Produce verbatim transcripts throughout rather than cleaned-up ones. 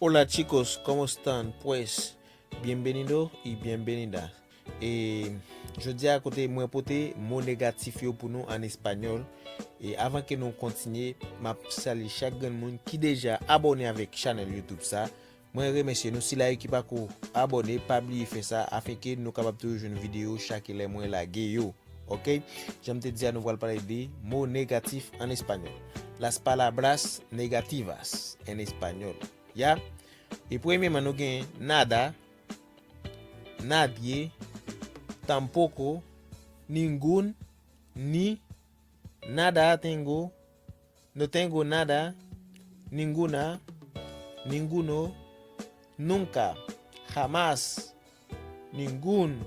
Hola chicos, ¿cómo están? Pues, bienvenido y bienvenida. E jodi a kote mwen pote mo negatif yo pou nou an espanyòl. E avan ke nou kontinye, m ap salye chak grenn moun ki deja abòne avèk chanèl YouTube sa. Mwen remèsye nou. Sila yo ki pako abòne, pa bliye fè sa afenke nou kapab toujou jwenn videyo chak lè mwen lage yo. Ok? Jan m te di a, nou pral pale de mo negatif an espanyòl. Las palabras negativas en español. Ya? E premyeman, nou gen nada, nadie, tampoco, ningún, ni, nada tengo, no tengo nada, ninguna, ninguno, nunca, jamás, ningún.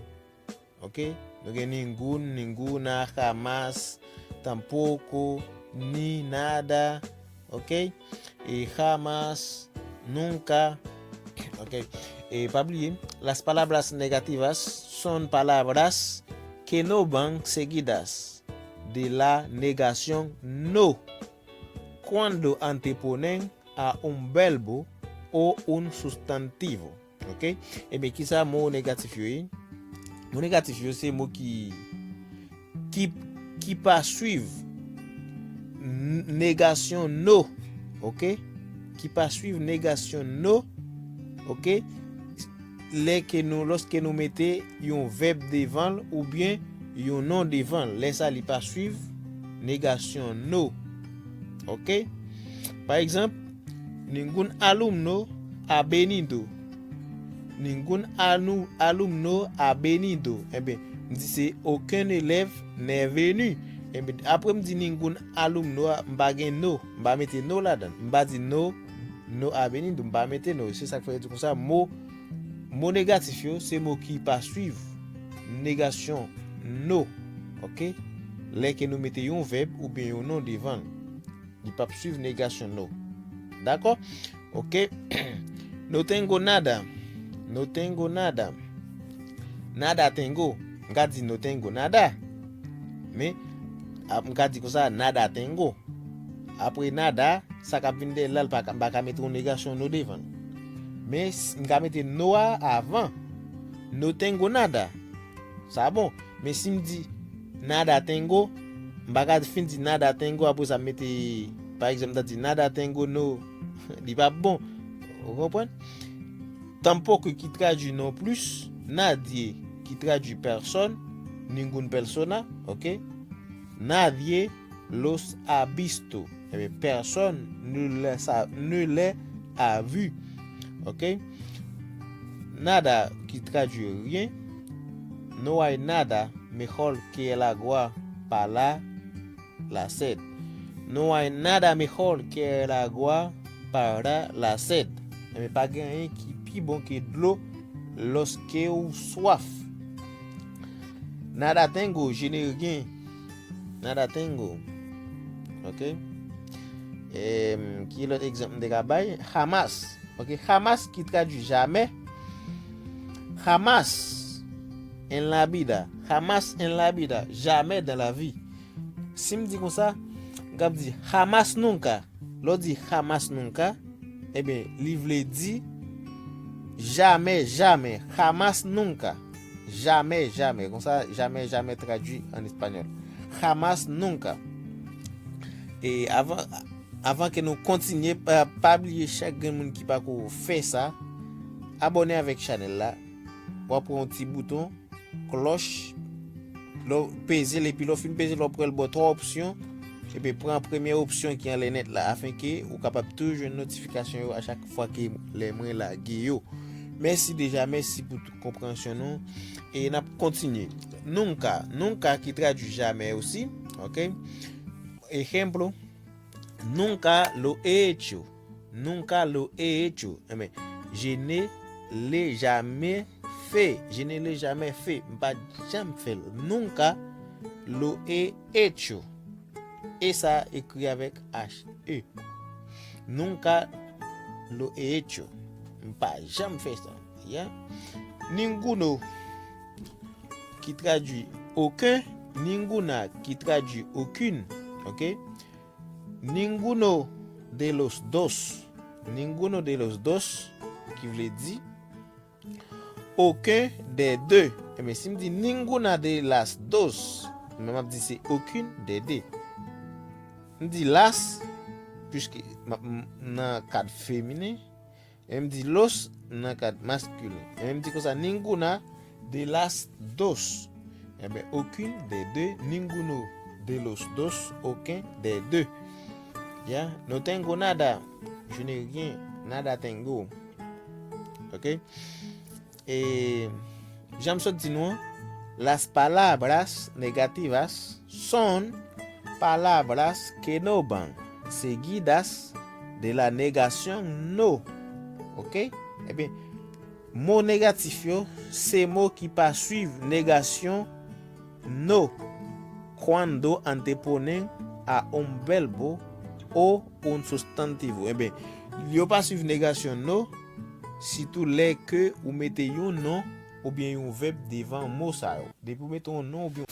Ok? Nou gen ningún, ninguna, jamás, tampoco, ni, nada. Ok? E jamás, nunca. Ok? E pa bliye, las palabras negativas son palabras que no van seguidas de la negación no cuando anteponen a un verbo o un sustantivo. Ok? Ebyen, kisa mo negatif yo ye? Mo negatif yo se mo ki, ki, ki pa swiv n- negasyon no. Ok? Ki pa swiv negasyon no. Ok? Lè ke nou, lòske nou mete yon vèb devan l oubyen yon non devan l, lè sa li pa swiv negasyon no. Ok? Pa egzanp, ningún alumno ha venido. Ningún alu- alumno ha venido. Ebyen, m di se aucun élève n'est venu. Ebyen, apre m di ningún alumno, m pa gen no. M pa mete no ladan. M pa di no, no ha venido. M pa mete no. Se sa k fè yo di konsa, mo, mo negatif yo, se mo ki pa swiv negasyon no. Ok? Lè ke nou mete yon vèb oubyen yon non devan l. Li p ap swiv negasyon no. Dakò? Ok. No tengo nada. No tengo nada. Nada tengo. M ka di no tengo nada. Men, ap- m ka di konsa nada tengo. Apre nada, sa k ap vin dèyè l la, l pa ka- m pa ka mete yon negasyon no devan l. Men, s- m ka mete no a avan. No tengo nada. Sa bon. Men si m di nada tengo, m pa ka fin di nada tengo, apre sa m mete, pa egzanp, m ta di nada tengo no, li p ap bon. Ou konprann? Tampoco ki tradui non plis, nadie ki tradui pèsòn, ningún persona, ok? Nadie los ha visto. Ebyen, personne ne les a, ne les a vus. Ok? Nada ki tradui rien. No hay nada mejor que el agua para la sed. No hay nada mejor que el agua para la sed. Ebyen, pa gen anyen ki pi bon ke dlo lòske ou swaf. Nada tengo, je n'ai rien. Nada tengo. Ok? Em, ki lòt egzanp m te ka bay? Jamás. Ok, jamás ki tradui jamè. Jamás en la vida. Jamás en la vida. Jamais dans la vie. Si m di konsa, m kab di jamás nunca. Lè w di jamás nunca, ebyen, li vle di jamè, jamè. Jamás nunca. Jamè, jamè. Konsa, jamè, jamè tradui an espanyòl. Jamás nunca. E avan, avan ke nou kontinye, pa, pa bliye chak grenn moun ki pako fè sa, abòne avèk chanèl la. W ap wè yon ti bouton klòch. Lè w peze l, epi lè w fin peze l, w ap wè l ba w twa opsyon. Epi pran premye opsyon ki anlè nèt la, afenke ou kapab toujou jwenn notifikasyon yo a chak fwa ke lè mwen lage yo. Mèsi deja, mèsi pou tout konpreyansyon nou. E n ap kontinye. Nunca, nunca ki tradui jamè osi. Ok? Ejemplo, nunca lo he hecho. Nunca lo he hecho. Ebyen, je ne l'ai jamais fait. Je ne l'ai jamais fait. M pa janm fè l. Nunca lo he hecho. E sa ekri avèk H E. Nunca lo he hecho. M pa janm fè sa. Ya. Ninguno ki tradui aucun. Ninguna ki tradui aucune. Ok? Ninguno de los dos. ninguno de los dos, ki vle di aucun des deux. Ebyen, si m di ninguna de las dos, men m ap di se aucune des deux. M di las, puiske m ap m- nan kad feminen, e m di los nan kad maskilen. E m di konsa ninguna de las dos. Ebyen, aucune des deux, ninguno de los dos, aucun des deux. Ya, no tengo nada, je n'ai rien, nada tengo. Ok? E jan m sot di nou an, las palabras negativas son palabras que no van seguidas de la negación no. Ok? Ebyen, mo negatif yo se mo ki pa swiv negasyon no cuando anteponen a un verbo o un sustantivo. Ebyen, yo pa swiv negasyon no, sitou lè ke ou mete yon non oubyen yon vèb devan mo sa yo. Depi ou mete yon non oubyen